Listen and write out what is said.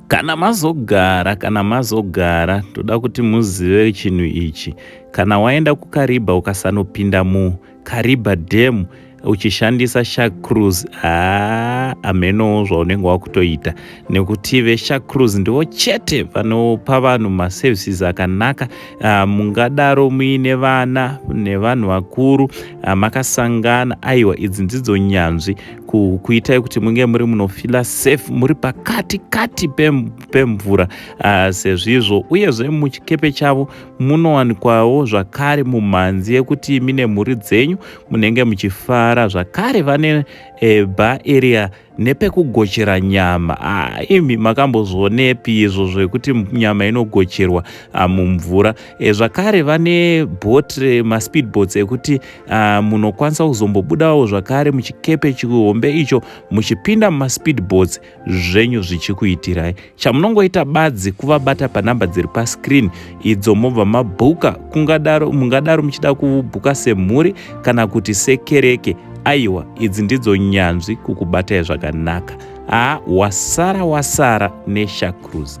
Kana mazogara, kana mazogara, toda kuti muzive chinhu ichi. Kana waenda kuKariba ukasanopinda muKariba Dam uchishandisa Shark Cruise, haa hamenowo zvaunenge wakutoita nekuti veShark Cruise ndivo chete vanopa vanhu maservices akanaka. Mungadaro muine vana nevanhu vakuru makasangana, aiwa idzi ndidzo nyanzvi kuitai kuti munge muri munofila safe muri pakati kati pemvura sezvizvo. Uyezve muchikepe chavo munowanikwawo zvakare mumhanzi yekuti imi nemhuri dzenyu munenge muchifara. Zvakare vane bar area nepekugochera nyama. Imi makambozvionepi izvo zvekuti nyama inogocherwa mumvura? Zvakare vane boat, maspeed boats ekuti munokwanisa kuzombobudawo zvakare muchikepe chihombe icho muchipinda mumaspeed boats zvenyu zvichikuitirai. Chamunongoita badzi kuvabata panhamba dziri pascreen idzo mobva mabhuka. Kungadaro mungadaro muchida kubhuka semhuri kana kuti sekereke, aiwa idzi ndidzo nyanzvi kukubatai zvakanaka. Wasara wasara neShark Cruise.